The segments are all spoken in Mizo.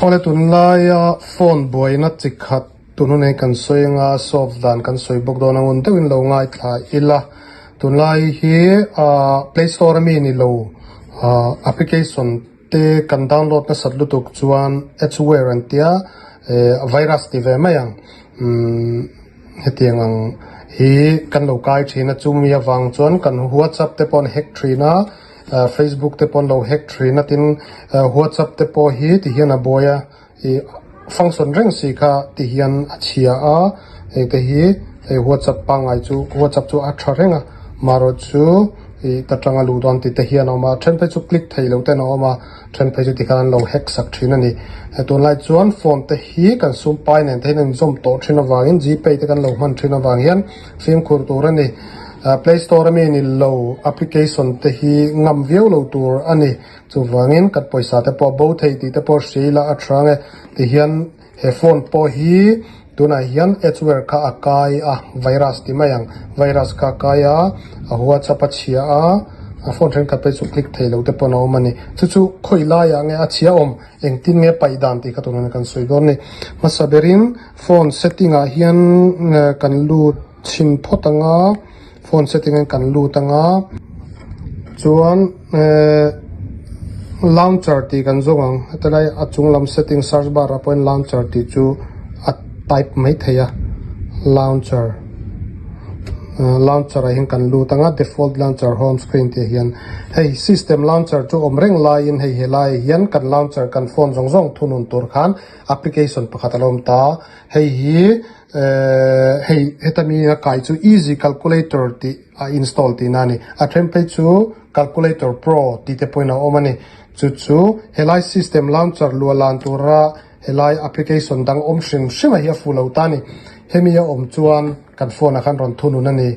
Awle tunlaia phone buaina chi khat tun hun hi kan sawi anga solve dan kan sawi bawk dawn a ngun deuhin lo ngaithla ila tunlai hi ah play store ami ni lo ah application te kan download nasat lutuk chuan adware an tia eh virus ti ve mai ang umm hetiang ang hi kan lo kai thin a chumi avang chuan kan whatsapp te pawh an hack thin a. Facebook te pawh an lo hack thin a tin whatsapp te pawh hi ti hian a buai a ih function reng si kha ti hian a chhia a heng te hi hei whatsapp pangngai chu whatsapp chu a tha reng a marawh chu ih ta tanga luh dawn tih te hian a awm a then phei chu click thei lo ten a awm a then phei chu tikhan an lo hack sak thin a ni tunlai chuan phone te hi kan sum pai nen te hian a inzawm tawh thin avangin gpay te kan lo hman thin avang hian fimkhur tur a ni. Play store ami ni lo application te hi ngam viau lo tur a ni. Chuvangin kan pawisa te pawh bo thei tih te pawh hria ila a tha ang e. Tihian he phone pawh hi tunah hian adware kha a kai a, virus ti mai ang, virus kha a kai a, a whatsapp a chhia a, a phone thenkhat phei chu click thei lo te pawh an awm a ni. Chu chu khawi laiah nge a chhia awm, engtin nge paih dan tih kha tunah kan sawi dawn a ni. Hmasa berin phone setting ah hian kan lut. Chhin phawt anga phone setting in kan lut anga chuan ehh launcher tih kan zawng ang heti lai a chung lam setting search bar ah pawhin launcher tih chu a type mai thei a launcher launcher ah hian kan lut anga default launcher home screen tih ah hian hei system launcher chu awm reng laiin hei helai ah hian kan launcher kan phone zawng zawng thunun tur khan application pakhat a lo awm ta hei hi. Ehh hei heta mi a kai chu easy calculator tih a install tihna a ni. A then phei chu calculator pro tih te pawhin a awm a ni. Chu chu helai system launcher luah lan tura helai application dang awm hrim hrim a hi a fuh lo ta a ni. Hemi a awm chuan kan phone ah khan rawn thunun a ni.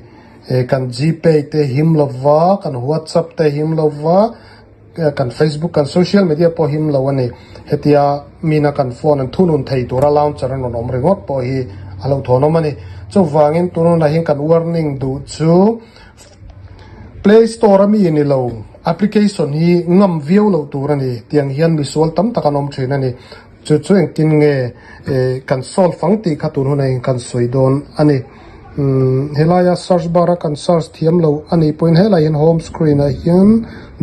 Ehh kan gpay te him lova, kan whatsapp te him lova. Kan Facebook kan social media pawh him lo a ni. Hetia mina kan phone an thunun thei tura launcher an rawn awm ringawt pawh hi a lo thawnawm a ni. Chuvangin tununah hian kan warning duh chu Play Store a mi ni lo application hi ngam viau loh tur a ni. Tiang hian misual tam tak an awm thin a ni. Chu chu engtin nge kan solve ang tih kha tun hunah hian kan sawi dawn a ni. Helaia search bar a kan search thiam lo a nih pawhin helai hian home screen ah hian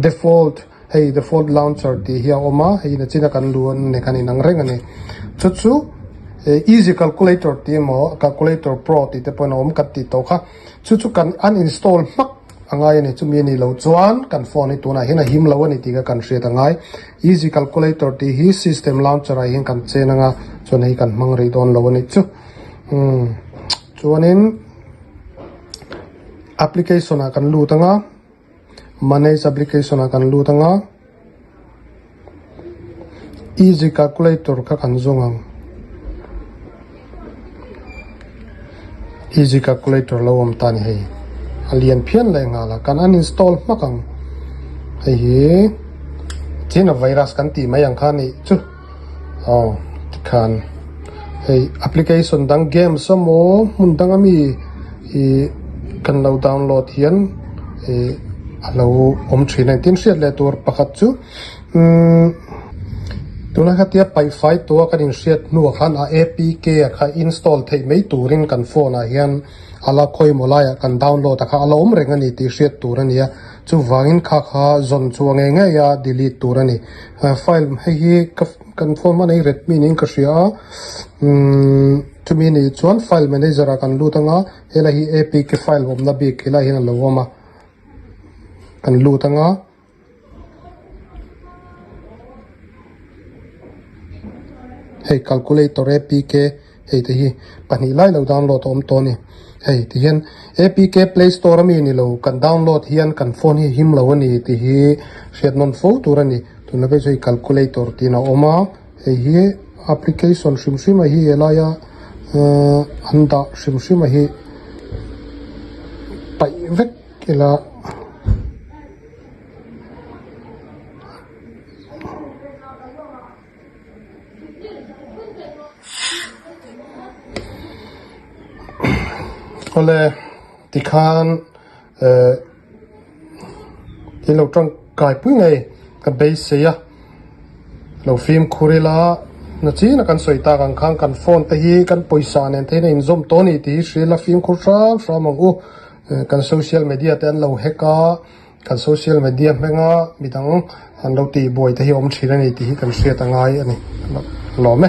default hei default launcher tih hi a awm a, hei in a china kan lu a kan inang reng a ni. Chu chu easy calculator tih emaw calculator pro tih te pawhin a awm kan tih tawh kha. Chu chu kan uninstall hmak a ngai a ni. Chumi a nih loh chuan kan phone hi tunah hian a him lo a ni tih kha kan hriat a ngai. Easy calculator tih hi system launcher ah hian kan chen ang a, chuan hei kan hmang rih dawn lo a nih chu. Umm chuanin application ah kan lut ang a, manage application ah kan lut ang a, easy calculator kha kan zawng ang. Easy calculator lo awm ta a ni hei a lian phian leh nghal a kan uninstall hmak ang hei hi china virus kan tih mai ang kha a nih chu aw tikhan hei application dang games emaw hmun dang ami ih kan lo download hian ih a lo awm thin a tin hriat leh tur pakhat chu umm tuna khatia paihfai tua kan inhriat hnuah khan a apk ah kha install theih mai turin kan phone ah hian a la khawimaw laiah kan download a kha a la awm reng a ni tih hriat tur a ni a chuvangin kha kha zawn chu a ngei ngei a delete tur a ni file hei hi ka kan phone hman hi redmi niin ka hria a umm chumi nih chuan file manager ah kan lut anga helai hi apk file awmna bik helai hian a lo awm a kan lut anga. Hei calculator apk hei te hi pahnih lai lo download a awm tawh a ni hei ti hian apk play store ami ni lo kan download hian kan phone hi him lo a ni tih hi hriat nawn fo tur a ni tunlai phei chu hei calculator tiin a awm a hei hi application hrim hrim a hi helaia ahh an dah hrim hrim a hi paih vek ila. Awle tikhan eh in lo tangkai pui ngei ka beisei a lo fimkhur ila. Nachina kan sawi tak ang khan kan phone te hi kan pawisa nen te hian a inzawm tawh a ni tih hi hria ila fimkhur hram hram ang u. Kan social media te an lo hack a, kan social media hmenga midang an lo tihbuai te hi a awm thin a ni tih hi kan hriat a ngai a ni. Lawm e.